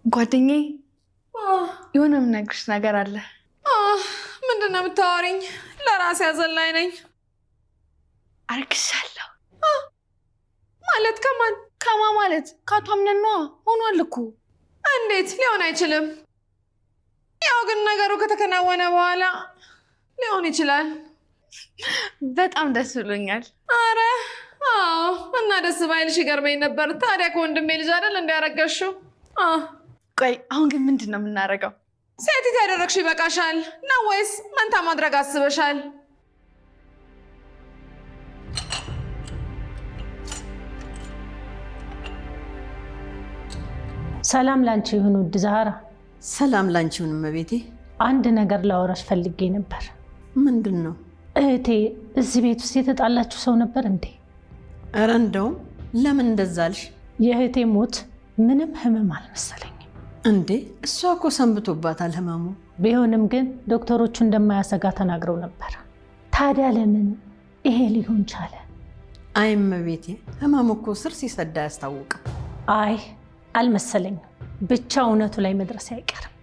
ጓደኛዬ፣ የሆነ የምነግርሽ ነገር አለ። ምንድን ነው የምታወሪኝ? ለራሴ ሐዘን ላይ ነኝ። አርግሻለሁ። ማለት ከማን? ከማ ማለት ከአቶ አምነን ነዋ። ሆኗል እኮ። እንዴት ሊሆን አይችልም። ያው ግን ነገሩ ከተከናወነ በኋላ ሊሆን ይችላል። በጣም ደስ ብሎኛል። አረ አዎ፣ እና ደስ ባይልሽ ይገርመኝ ነበር። ታዲያ ከወንድሜ ልጅ አይደል እንዲያረገሽው? ቆይ አሁን ግን ምንድን ነው የምናደርገው? ሴቲት ያደረግሽው ይበቃሻል ነው ወይስ መንታ ማድረግ አስበሻል? ሰላም ላንቺ ይሁን ውድ ዛህራ። ሰላም ላንቺ ይሁን እመቤቴ። አንድ ነገር ላወራሽ ፈልጌ ነበር። ምንድን ነው? እህቴ እዚህ ቤት ውስጥ የተጣላችሁ ሰው ነበር እንዴ? ኧረ እንደውም ለምን እንደዛ አልሽ? የእህቴ ሞት ምንም ህመም አልመሰለኝም። እንዴ እሷ እኮ ሰንብቶባታል ህመሙ። ቢሆንም ግን ዶክተሮቹ እንደማያሰጋ ተናግረው ነበር። ታዲያ ለምን ይሄ ሊሆን ቻለ? አይ እመቤቴ፣ ህመሙ እኮ ስር ሲሰዳ አያስታውቅም። አይ አልመሰለኝም። ብቻ እውነቱ ላይ መድረስ አይቀርም።